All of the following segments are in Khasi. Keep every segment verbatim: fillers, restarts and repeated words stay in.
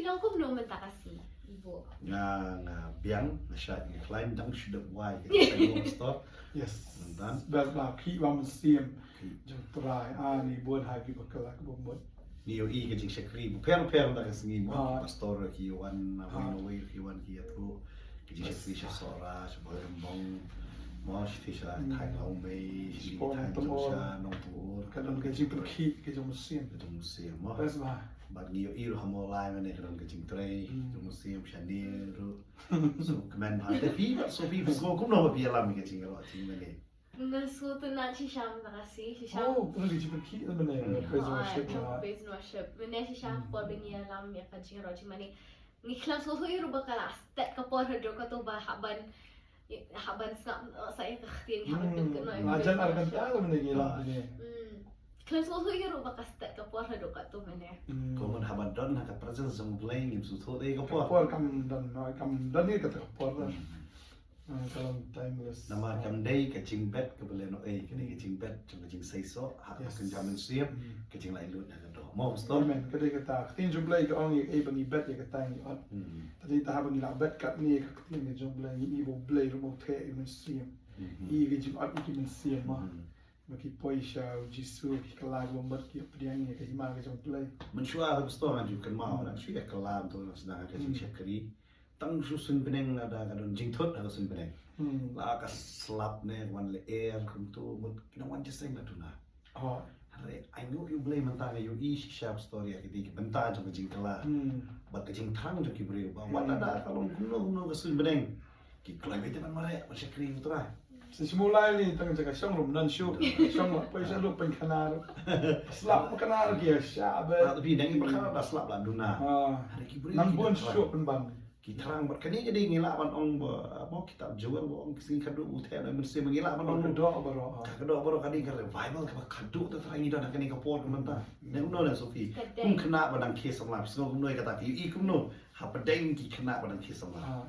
Shong kumno mynta ka sngi, i Buh? Nga, nga biang, nga shait, nga khlaiñ, dang shu dep wai, ka jingshait mo pastor. Yes. Mynta. Bad ba khih ba mynsiem. Jong Trai, ani bun ha ki ba kylla ki ba mut. Ngi ïohi ka jingshakri bapher bapher mynta ka sngi mo, ki pastor ki wan, na wei na wei ki wan ki ïathuh ka jingshakri sha Sohra, sha Bhoirymbong mo, shi sha Thaiñ Lawmei, shi Thaiñ Nongtuor. Ka don ka jingpyrkhih ka jong mynsiem. Ka jong mynsiem mo. Bad ngi ïohi ruh ha Mawlai mane ka don ka jingtrei jong mynsiem, shane ruh. So kmen bha te phi, so phi, so kumno ba phi ïalam ka jingïaroh jingmane? Nga sngewtynnat shisha mynta ka sngi, shisha. Oh, pynban ki pynkhih mynne praise and worship. Praise and worship. Mynne shisha ka por ba ngi ïalam ïa ka jingïaroh jingmane. Ngi khlem sngewthuh ïa ruh ba ka la stet ka por haduh kato ba hap ban hap ban sngap sa ïa ka ktien, hap ban pynkynnoh ïa ka. Nga jan ar kynta mynne ngi ïalam mynne. Khlem sngewthuh ïa ruh ba ka stet ka por haduh kato mynne. Kumno hap ban don ha ka presence jong Blei ngim sngewthuh ïa ka por. Ka por kam don, kam don ïa kata ka por. Ka long timeless. Namar kam dei ka jingbet kaba lehnohei, ka dei ka jingbet jong ka jingseisoh ha ka kynja mynsiem, ka jinglaitluid ha ka doh. Mo pastor? Amen. Ka dei kata, ka ktien jong U Blei ka ong ïa kaei ba ngi bet ïa kata ngi ot. Te dei ta haba ngi lah bet katne ka ktien ka jong U Blei, ngi i ba U Blei ruh u theh ïa ka mynsiem, i ka jingot ïa ki mynsiem mo. Ba ki poi sha U Jisu, ki kylla ki bamut, ki pdiang ïa ka hima ka jong U Blei. Mynshuwa ha pastor ngan ju kynmaw, ngan shu ïa kylla to, ngan sdang ka jingshakri. Tang shu suiñ bneng lada ka don jingthut ha ka suiñ bneng. La ka slap ne wan lyer kumto, mut ki nang wan jingïaseng la duna. Hynrei ainguh ïa U Blei mynta nga ïohi shisha pastor ïa kiti ki bynta jong ka jingkylla bad ka jingthrang jong ki briew ba wat lada ka long kumno kumno ka suiñ bneng, ki kloi beit ban mareh ban shakri U Trai. Sa shu Mawlai ni tang jaka shong ruh ym don shuh. Shong la poi sha ruh pynkhana ruh. Slap pynkhana ruh ki ïa shah beit. Ba phi dang pynkhana da slap la duna. Hynrei ki briew nang bun shuh pynban. Ki thrang bad kane ka dei ngi lah ban ong ba, mo, kitab Joel ba ong ka sngi khadduh u theh ïa u mynsiem, ngi lah ban ong ka doh baroh. Ka doh baroh ka dei ka revival kaba khadduh, te thrang ngi don ha kane ka por ka mynta. Ne kumno ne Sophie? Kum khynnah ba dang khie samla, phi sngew kumno ïa kata, phi ïohi kumno hapdeng ki khynnah ba dang khie samla?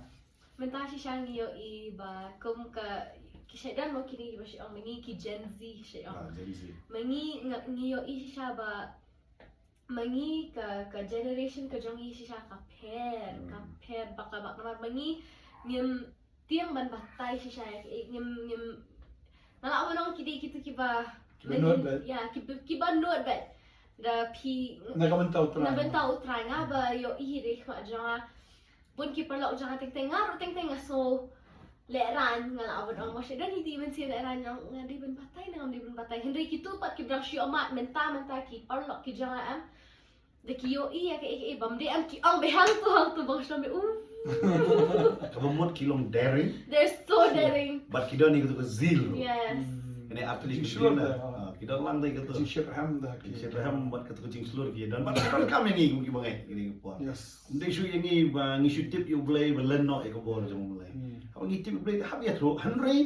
Mynta shisha ngi ïohi ba kum ka, ki shait don mo kine kiba shait ong ma ngi ki Gen Z, shait ong. Ah, Gen Z. Ma ngi, ngi ïohi shisha ba ma ngi ka, ka generation ka jong ngi shisha ka pher, ka pher bak ka bak, namar ma ngi ngim tieng ban batai shisha ïa ki, ngim, ngim, nga lah ban ong ki dei kito kiba, ïa, kiba, kiba nud bad da phi na ka bynta U Trai, na bynta U Trai, nga ba ïohi dei khmat jong nga. Bun ki paralok jong nga teng teng, nga ruh teng teng nga sngew lehraiñ, nga lah ban ong, ma shu don ïa ki mynsiem lehraiñ, nga dei ban batai ne ngam dei ban batai. Hynrei kito pat kiba dang shu ïohmad mynta mynta, ki paralok ki jong nga, em, da ki ïohi ïa kaei kaei bym dei, em, ki ong beit hangto hangto, ba nga shu ong beit, uh. Kaba mut ki long daring. They're so daring. Bad ki don ïa kato ka zeal. Yes. Kane artylli ki shlur, ki don lang da kato jingshitrhem, da ki jingshitrhem bad kato ka jingshlur ki don. Bad ki donkam ïa ngi kum ki bangeit kine ki por. Yes. Ym dei shuh ïa ngi ba ngi shu tip ïa U Blei ba len noh ïa ka bor jong U Blei. Haba ngi tip ïa U Blei te hap ïathuh, hynrei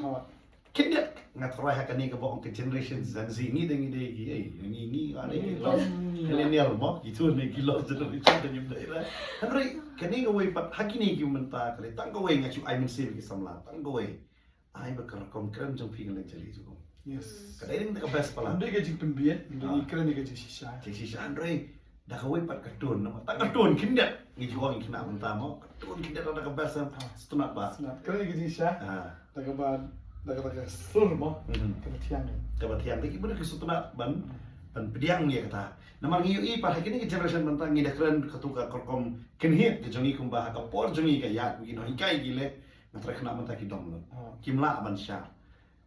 khyndiat nga tharai ha kane kaba ong ka generation Gen Z, ngi dei, ngi dei ki, ei, ngi, ngi, ngi, ngi, millennial mo, kito ne ki lost generation, te ngim dei re. Hynrei kane kawei pat ha kine ki mynta, ka dei tang kawei, nga shu ai mynsiem ki samla, tang kawei. Ai ba ka rukom kren jong phi ka leng jali jong. Yes. Ka dei ding da ka best palat. Ym dei ka jingpynbiej, ym dei ka kren ka jingshisha. Jingshisha, hynrei da kawei pat ka tone, namar tang ka tone khyndiat ngi ju ong, ngi khynnah mynta mo, ka tone khyndiat da ka best. Sngewtynnat ba. Sngewtynnat. Kren ka jingshisha. Da kaba, da ka, da ka sur mo. Kaba thiang. Kaba thiang. Te ki briew ki sngewtynnat ban, ban pdiang ïa kata. Namar ngi ïohi pat ha kine ki generation mynta ngi da kren kato ka rukom kynhied ka jong ngi kumba ha ka por jong ngi ka ïaid, ngi nonghikai ki leh. Nga tharai khynnah mynta ki dom lut. Kim lah ban shah.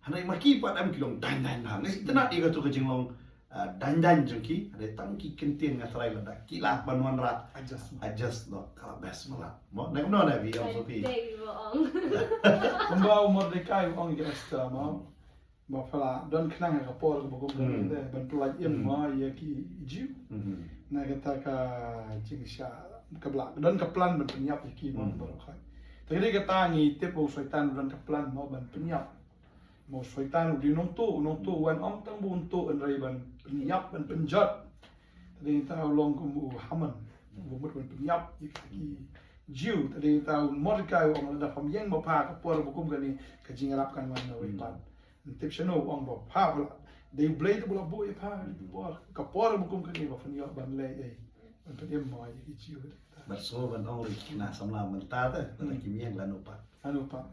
Hynrei ma ki pat em ki long daiñ daiñ bha. Nga sngewtynnat ïa kato ka jinglong daiñ daiñ jong ki. Hynrei tang ki ktien nga tharai lada ki lah ban wanrah, adjust, adjust noh, ka la best palat. Mo, ne kumno ne phi ong Sophie? Kumba u Mordekai u ong ïa ka Esther mo. Ba pha la don khnang ha ka por kaba kum kane te ban pyllait im mo ïa ki Jiw. Na kata ka jingshisha, kaba la don ka plan ban pynïap ïa ki mo baroh khoit. Te ka dei kata ngi tip ba u Soitan u don ka plan mo ban pynïap. Mo u Soitan u dei u nongtuh, u nongtuh u wan ym tang ba un tuh hynrei ban pynïap, ban pynjot. Te dei ta u long kum u Haman, u mut ban pynïap ïa ki Jiw. Te dei ta u Mordekai u ong lada pham ïeng ma pha ha ka por ba kum kane ka jingïarap kan wan na wei pat. Tip shano u ong ba pha, ba la dei U Blei te ba la buh ïa pha ha kane ka por, ka por ba kum kane ba phan ïoh ban leh ei. Ban pynim mo ïa ki Jiw. Bad sngewbha ban ong ruh ïa ki khynnah samla mynta te, lada kim ïeng lano pat. Lano pat.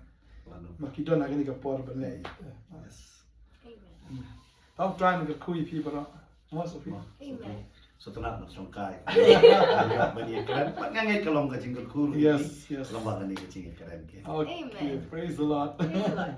Lano Ma pat. Ki don ha kane ka por ban leh. Yes. Amen. Tau trai na ka kyrkhu ïa phi baroh. Mo Sophie. Amen. Sngewtynnat ban shongkai. Ban ïakren. Pat nga ngeit ka long ka jingkyrkhu ruh ïa Yes, ki. yes. Lem bad kane ka jingïakren ke. Okay, Amen. Praise the Lord. Praise the Lord.